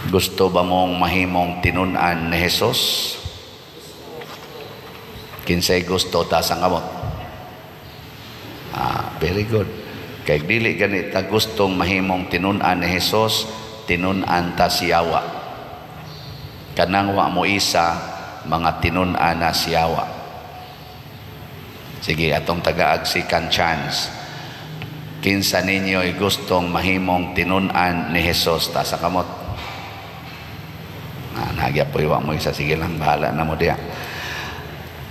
Gusto ba mong mahimong tinun-an ni Jesus? Kinsay gusto, taas ang kamot. Ah, very good. Kay dili gani ta gustong mahimong tinun-an ni Jesus, tinun-an ta sa yawa. Kanang wa mo isa, mga tinun-an na sa yawa. Sige, atong tagaag second chance. Kinsa ninyo'y gustong mahimong tinun-an ni Jesus, taas ang kamot. Ah, nagya po iwa mo isa. Sige lang, bahala na mo diya.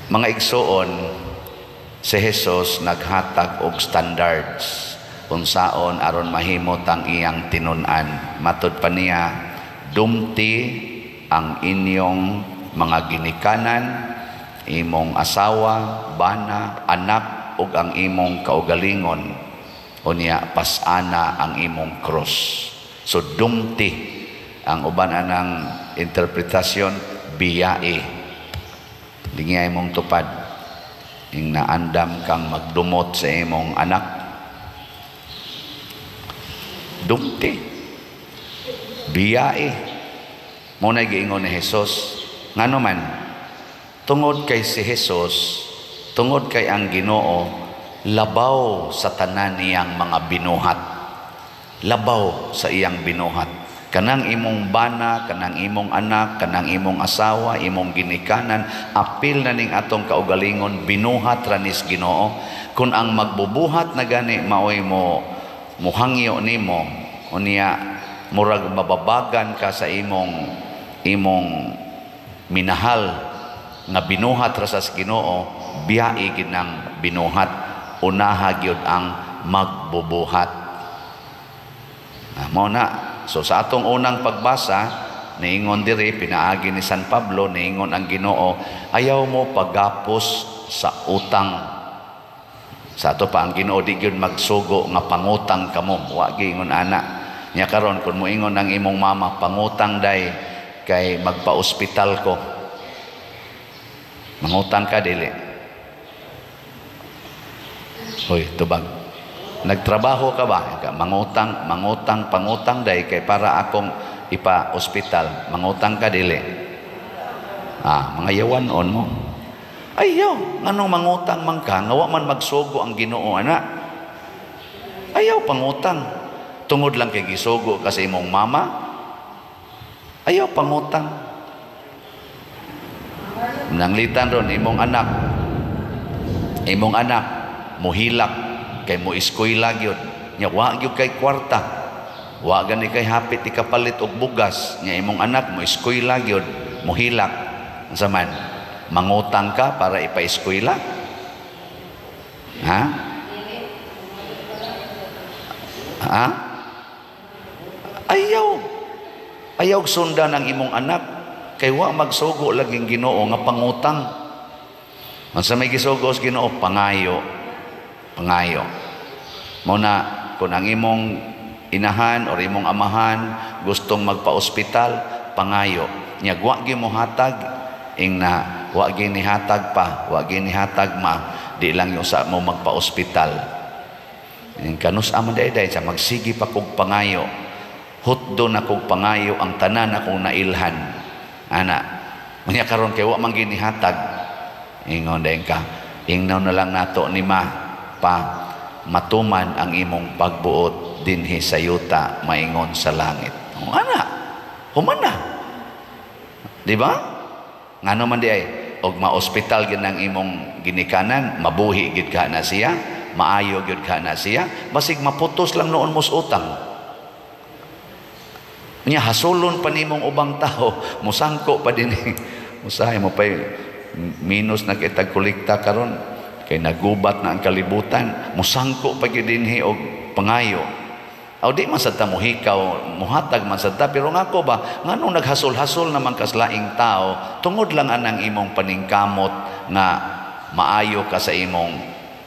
Mga igsuon, si Jesus naghatag og standards unsaon aron mahimo tang iyang tinun-an. Matud pa niya, "Dumti ang inyong mga ginikanan, imong asawa, bana, anak ug ang imong kaugalingon. Unya pasana ang imong cross." So dumti, ang uban anang interpretasyon, biyae. Lingiyay mong tupad. Ing naandam kang magdumot sa imong anak. Dumti. Biyae. Mao na giingon ni Jesus. Ngano man, tungod kay si Jesus, tungod kay ang Ginoo, labaw sa tanan niyang mga binuhat. Labaw sa iyang binuhat. Kanang imong bana, kanang imong anak, kanang imong asawa, imong ginikanan, apil na ning atong kaugalingon, binuhat ra nis Ginoo. Kung ang magbubuhat na gani maoy mo muhangyo nimo, unya murag mababagan ka sa imong minahal nga binuhat ra sa Ginoo, biyae gid nang binuhat. Unaha gyud ang magbubuhat. Ah, mao na. So sa atong unang pagbasa, niingon diri pinaagi ni San Pablo, niingon ang Ginoo, "Ayaw mo paggapos sa utang." Sa ato pa ang Ginoo di gyud magsugo nga pangutang kamo, wa giingon ana. Nya karon kun moingon ang imong mama, "Pangutang day kay magpa-ospital ko." Mangutang ka, dili? Hoy, tubag. Nagtrabaho ka ba? Mangutang, mangutang, pangutang day kay para akong ipa-ospital. Mangutang ka, dili? Ah, mga yawan on mo. Ayaw, nganong mangutang man ka, nga wa man magsugo ang Ginoo ana. Ayaw pangutang. Tungod lang kay gisugo ka sa imong mama. Ayaw pangutang. Nanglitan ron imong anak. Imong anak muhilak kay mo eskwela gyud. Nya wa gyud kay kwarta. Wa gani kay hapit ikapalit og bugas. Nya imong anak mo eskwela gyud, muhilak. Unsa man? Mangutang ka para ipa-eskwela? Ha? Ha? Ayaw. Ayaw sundan ang imong anak kay wa magsugo laging Ginoo nga pangutang. Unsa may gisugo sa Ginoo? Pangayo. Pangayo. Mao na kung ang imong inahan or imong amahan gustong magpa-ospital, pangayo. Nya wa gyud mo hatag, ing na wa gyud nihatag pa, wa gyud nihatag ma, di lang yung sa mo magpa-ospital. Ing kanus man day sa magsigi pa kog pangayo. Hutdo na kog pangayo ang tanan akong nailhan. Ana, unya karon kay wa man ginihatag. Ingon dayon ka, ingnaw na lang nato ni ma pa, "Matuman ang imong pagbuot dinhi sa yuta maingon sa langit." O, ana, human na. Di ba? Ngano man di ay og ma-ospital gid ang imong ginikanan, mabuhi gid ka na siya, maayo gid ka na siya, basig maputos lang noon mos utang. Nya hasulon pa nimong ubang tao, musangko pa din. Usahay mo pa minus na kitag kolekta karon kay nagubat na ang kalibutan, musangko pa gyud dinhi og pangayo. Aw di man sad ta mohikaw, muhatag man sad ta, pero ngako ba, nganong naghasol-hasol naman kas laing tao tungod lang anang imong paningkamot nga maayo ka sa imong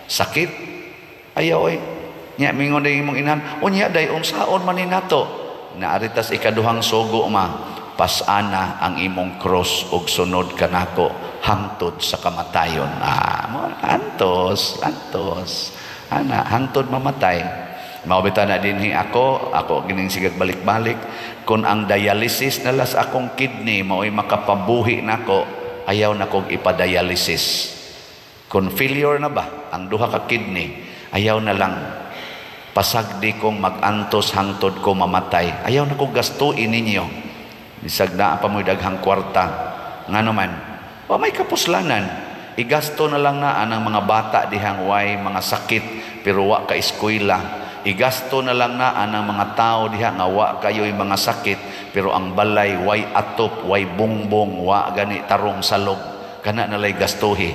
sakit? Ayaw oy. Nya mingon day imong inahan, "Unya day unsaon man ni nato?" Naaritas ikaduhang sugo ma, "Pasana ang imong cross ug sunod kanako hangtod sa kamatayon." Ah, mo antos, antos. Ana, hangtod mamatay. Mao bitaw na dinhi ako, ako gining sigag balik-balik, kung ang dialysis na las akong kidney mao'y makapabuhi nako, ayaw na kog ipadialysis. Kung failure na ba ang duha ka kidney, ayaw na lang, pasagdi kong mag-antos hangtod ko mamatay. Ayaw na kong gastuin ninyo. Bisag naa pa mo'y daghang kwarta. Ngano man, wa may kapuslanan. Igasto na lang na ang mga bata dihang way mga sakit pero wa ka eskwela. Igasto na lang na ang mga tao diha nga wa kayo'y mga sakit pero ang balay way atop, way bongbong, wa gani tarong salog. Kana nalay gastuhi.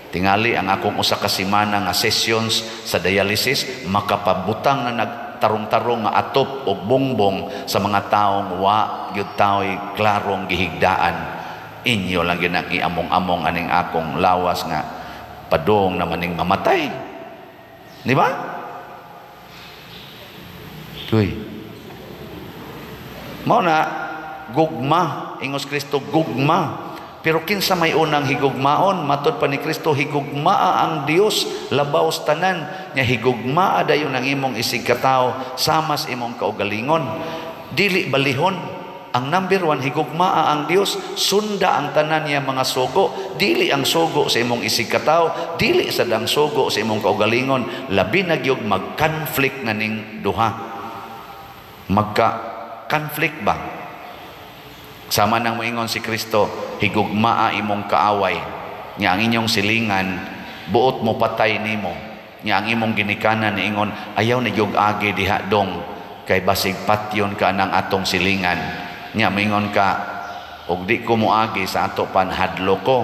Tingali ang akong usa ka semana nga sessions sa dialysis makapabutang na nagtarong-tarong nga atop og bongbong sa mga taong wa gyud tao'y klarong gihigdaan. Inyo lang gyud ang iamong-among aning akong lawas nga padung naman ning mamatay. Di ba? Uy. Mao na gugma, ingos Kristo gugma. Pero kinsa may unang higugmaon, matod pa ni Kristo, higugmaa ang Dios labaw sa tanan, nya higugmaa dayon ang imong isig katawo sama sa imong kaugalingon. Dili balihon. Ang number 1, higugmaa ang Dios, sunda ang tanan niya mga sugo, dili ang sugo sa imong isig katawo, dili sad ang sugo sa imong kaugalingon, labi na gyud mag-conflict na ning duha. Magka-conflict ba? Sama nang moingon si Kristo, higugmaa imong kaaway, nya ang inyong silingan, buot mo patay nimo, nya ang imong ginikanan niingon, ayaw ni gyud agi diha dong, kay basig patyon ka nang atong silingan. Nya moingon ka, og di ko moagi sa ato panhadlo ko,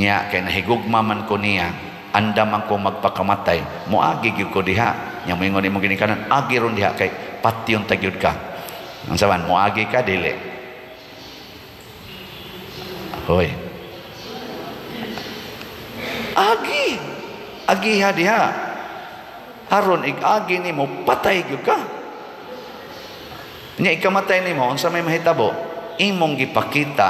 nya kay nahigugma man ko niya, andam man ko magpakamatay, moagi gyud ko diha. Nya moingon imong ginikanan, agi ron diha kay patyon ta gyud ka. Ang saban, moagi ka dili? Hoy. Agi. Agiha diha. Aron ig-agi nimo patay gyud ka. Nya ikamatay nimo, unsa may mahitabo? Imong gipakita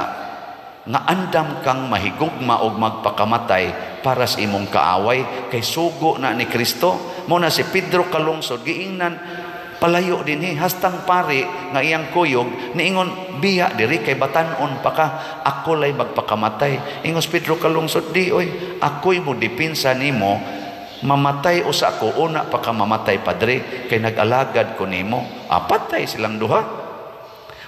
nga andam kang mahigugma og magpakamatay para sa imong kaaway kay sugo na ni Kristo. Mo na si Pedro Kalungsod giingnan palayo dinhi hastang pari nga iyang kuyog niingon biya diri kay batan-on pa ka, ako lay magpakamatay. Ingos Pedro Kalungsod, di oy, ako'y mo depensa nimo, mamatay usa ko una pa ka mamatay padre kay nag-alagad ko nimo. Patay silang duha.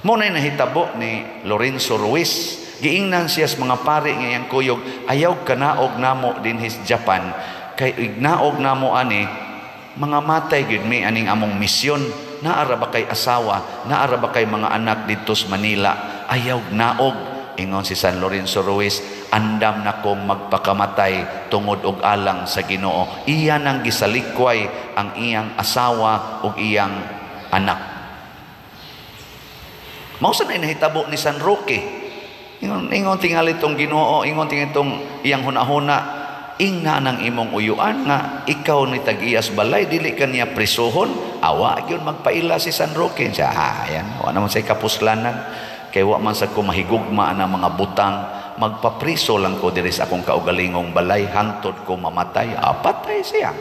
Mo nay nahitabo ni Lorenzo Ruiz. Giingnan siya sa mga pari nga iyang kuyog, ayaw kanaog namo dinhi sa Japan kay ignaog namo ani mga matay gyud mi aning among misyon. Naara ba kay asawa, naara ba kay mga anak didto sa Manila, ayaw naog. Ingon si San Lorenzo Ruiz, andam na kong magpakamatay tungod og alang sa Ginoo. Iya nang gisalikway ang iyang asawa ug iyang anak. Mao sa nahitabo ni San Roque. Ingon tingali tong Ginoo, ingon tingali tong iyang hunahuna, ingna nang imong uyuan nga ikaw ni tag-iyas balay, dili ka niya prisuhon. Awa gyud magpaila si San Roque. Siya, ayan, wa naman say kapuslanan kay wa man sa ko mahigugma ang mga butang, magpapriso lang ko diri sa akong kaugalingong balay hangtod ko mamatay. Patay siya.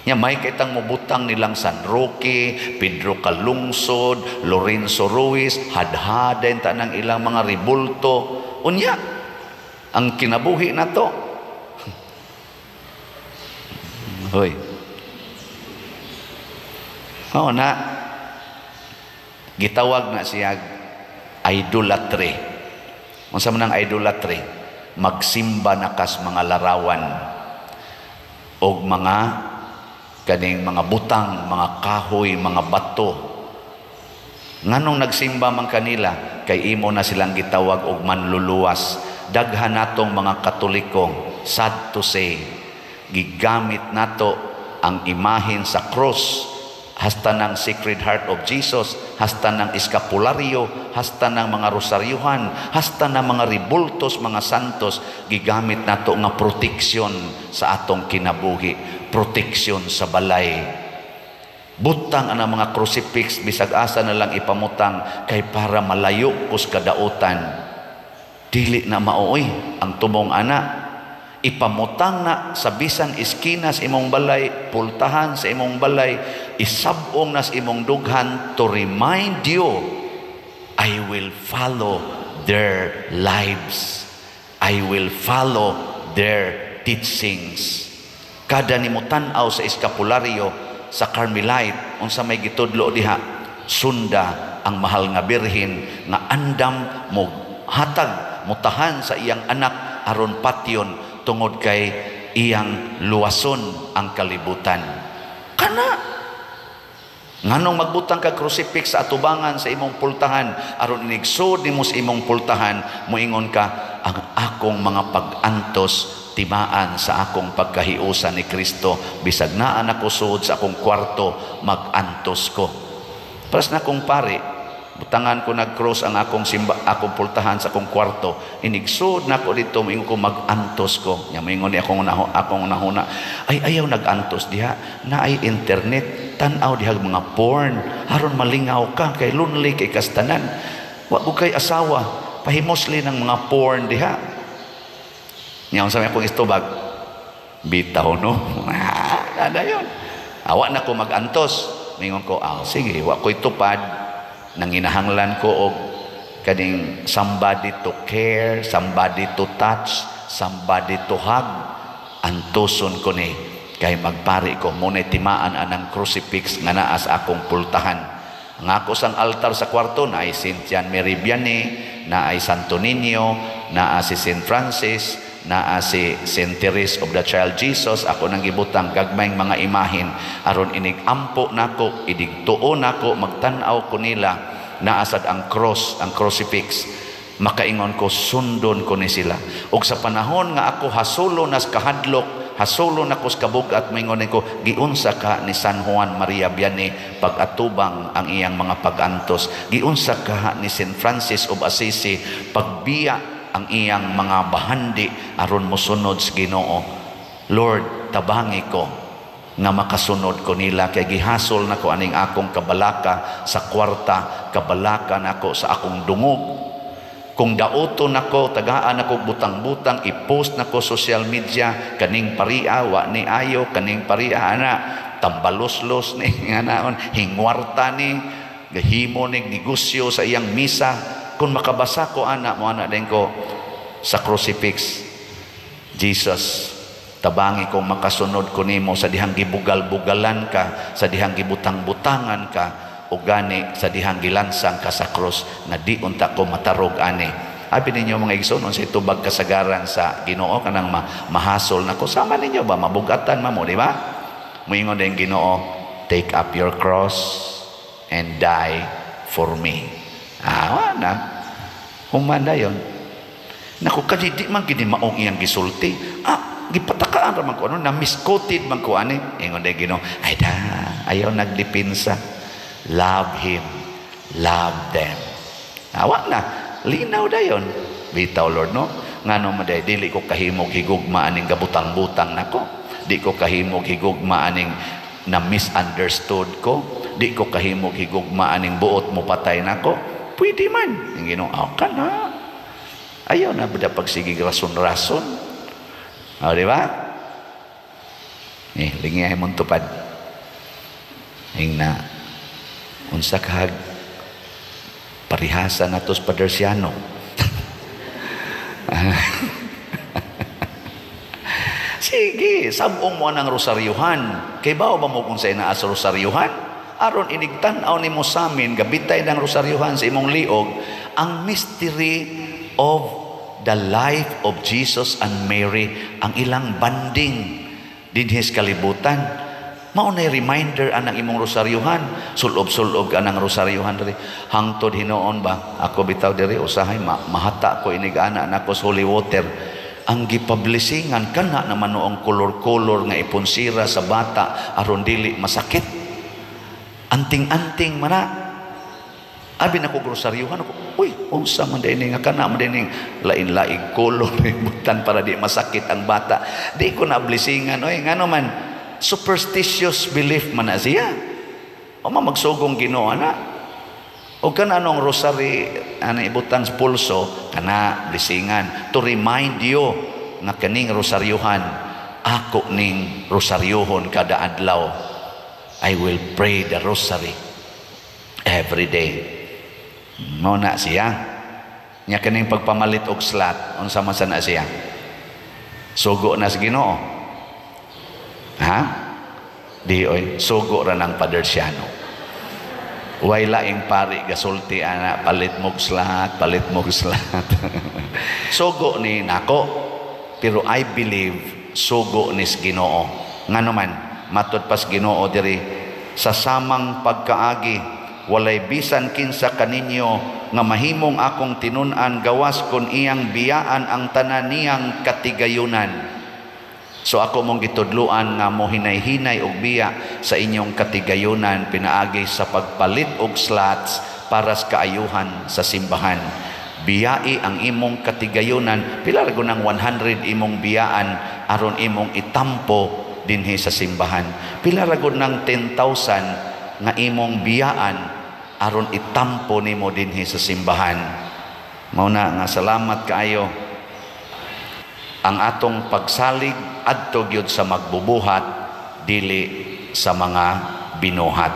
Nya may kitang mobutang nilang San Roque, Pedro Calungsod, Lorenzo Ruiz, hadhaden tanang ilang mga ribulto. Unya ang kinabuhi nato. Hoy. Oo na. Gitawag na siya idolatry. Unsa man ang idolatry? Magsimba na kas mga larawan og mga kaning mga butang, mga kahoy, mga bato. Nganong nagsimba man kanila? Kay imo na silang gitawag og manluluwas. Daghan natong mga Katoliko, sad to say, gigamit nato ang imahen sa cross, hasta ng Sacred Heart of Jesus, hasta ng eskapularyo, hasta ng mga rosaryuhan, hasta ng mga ribultos, mga santos, gigamit nato nga proteksyon sa atong kinabuhi, proteksyon sa balay. Butang ang mga crucifix, bisag asa na lang ipamutang, kay para malayo kus kadautan. Dili na maoy ang tumong ana. Ipamutang na sa bisan iskina sa imong balay, pultahan sa imong balay, isabong na sa imong dughan to remind you, "I will follow their lives. I will follow their teachings." Kada nimo tan-aw sa eskapularyo sa Carmelite, unsa may gitudlo diha? Sunda ang Mahal nga Birhen nga andam mo hatag, mutahan sa iyang anak aron patyon tungod kay iyang luwason ang kalibutan. Kana nganong magbutang kag crucifix sa atubangan sa imong pultahan aron inigsud nimo sa imong pultahan, moingon ka, "Ang akong mga pag-antos timaan sa akong pagkahiusa ni Kristo. Bisag naa nako sud sa akong kwarto, mag-antos ko." Paras na kong pare, butangan ko nag-cross ang akong simba, akong pultahan sa akong kwarto. Inigsud nako dito, moingon ko, "Mag-antos ko." Nya moingon ni akong nahuna, "Ay, ayaw nag-antos diha, naay internet, tan-aw diha mga porn aron malingaw ka kay lonely kay kastanan. Wa ko kay asawa, pahimusli ng mga porn diha." Nya unsa may akong istubag? "Bitaw, no." Ah, nada yun. Awa na ko mag-antos. Mingon ko, "Ah, sige, wa ko'y tupad. Nanginahanglan ko og kaning somebody to care, somebody to touch, somebody to hug. Antuson ko ni kay magpari ko." Muna'y timaan anang crucifix nga naa sa akong pultahan. Ang ako sang altar sa kwarto na ay Saint John Mary Vianney, na ay Santo Niño, naa si Saint Francis, naa si Saint Therese of the Child Jesus. Ako nang gibutang gagmayng mga imahin aron inig ampo nako, inig tuo nako, magtan-aw ko nila, naasad ang cross, ang crucifix, makaingon ko, "Sundon ko ni sila." Ug sa panahon nga ako hasulo nas kahadlok, hasulo nako sa kabugat, moingon ko, "Giunsa ka ni San Juan Maria Vianney pag-atubang ang iyang mga pag-antos? Giunsa ka ni Saint Francis of Assisi pagbiya ang iyang mga bahandi aron mosunod sa Ginoo? Lord, tabangi ko nga makasunod ko nila kay gihasol nako aning akong kabalaka sa kwarta, kabalaka nako sa akong dungog. Kung dauto nako, tagaan nako butang-butang, i-post nako social media, kaning paria wa ni ayo, kaning paria ana tambaloslos ni nga hingwarta ni gahimo ni negosyo sa iyang misa." Kung makabasa ko ana mo, ana din ko sa crucifix, "Jesus, tabangi kong makasunod ko nimo sa dihang gibugal-bugalan ka, sa dihang gibutang-butangan ka, o gani sa dihang gilansang ka sa cross, nga di unta ko matarog ani." Abi ninyo, mga igsoon, sa itubag kasagaran sa Ginoo kanang mahasol nako sama ninyo ba, mabugatan mamo, di ba? Moingon din Ginoo, "Take up your cross and die for me." Ah, na human dayon nako kadi di man gini maong iyang gisulti. Ah, gipatakaan ra man ko, ano na, misquoted man ko ani. Ingon din Ginoo, "Ay da, ayaw nagdepensa. Love him, love them." Awa na, linaw dayon. Bitaw, Lord, no? Ngano man day dili ko kahimog higugma aning gabutang-butang nako? Di ko kahimog higugma aning na misunderstood ko? Di ko kahimog higugma aning buot mo patay nako? Pwede man. Ang Ginoo, ah, kana. Ayaw na ba pagsigig rason-rason? O, di ba? Eh, lingyahay mong tupad. Ing na, unsa kahag parihasa nato sa Padersiano. Sige, sabong mo ang rosaryuhan. Kay bao ba mo kung sa inaa sa rosaryuhan? Aron inigtan-aw nimo samin, gabitay ng rosaryuhan sa imong liog, ang mystery of the life of Jesus and Mary, ang ilang banding dinhi sa kalibutan. Mao nay reminder anang imong rosaryuhan. Sulob-sulob ka nang rosaryuhan diri. Hangtod hinuon ba? Ako bitaw diri usahay mahata ko inig ana nako sa holy water. Ang gipablisingan kana naman noong kolor-kolor nga ipunsira sa bata aron dili masakit. Anting-anting mana. Abi na ko grosaryuhan ako. Uy, unsa man din nga kana man din lain-laing kolor butan para di masakit ang bata. Di ko na blisingan oy, ngano man superstitious belief man na siya. O ma magsugong Ginoo ana. O kana anong rosary ana ibutang sa pulso kana blisingan to remind you. nga kaning rosaryuhan, ako ning rosaryuhon kada adlaw. I will pray the rosary every day. Mao na siya. Nya kaning pagpamalit og slot, unsa man sana siya? Sugo na sa Ginoo. Ha? Di oy, sugo ra ng Padersiano. Way laing pari gasulti ana, "Palit mog slot, palit mog slot." Sugo ni nako. Pero I believe sugo ni Ginoo. Ngano man, matud pas Ginoo diri sa samang pagkaagi, "Walay bisan kinsa kaninyo nga mahimong akong tinun-an gawas kon iyang biyaan ang tanan niyang katigayunan." So ako mong gitudluan nga mo hinay-hinay og biya sa inyong katigayunan pinaagi sa pagpalit og slots para sa kaayuhan sa simbahan. Biyai ang imong katigayunan. Pila ra ng 100 imong biyaan aron imong itampo dinhi sa simbahan? Pila ra ng 10,000 nga imong biyaan aron itampo nimo dinhi sa simbahan? Mao na nga salamat kaayo. Ang atong pagsalig adto gyud sa magbubuhat, dili sa mga binuhat.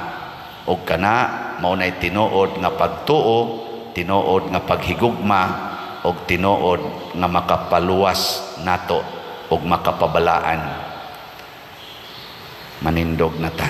Ug kana mao nay tinuod nga pagtuo, tinuod nga paghigugma ug tinuod nga makapaluwas nato ug makapabalaan. Manindog na ta.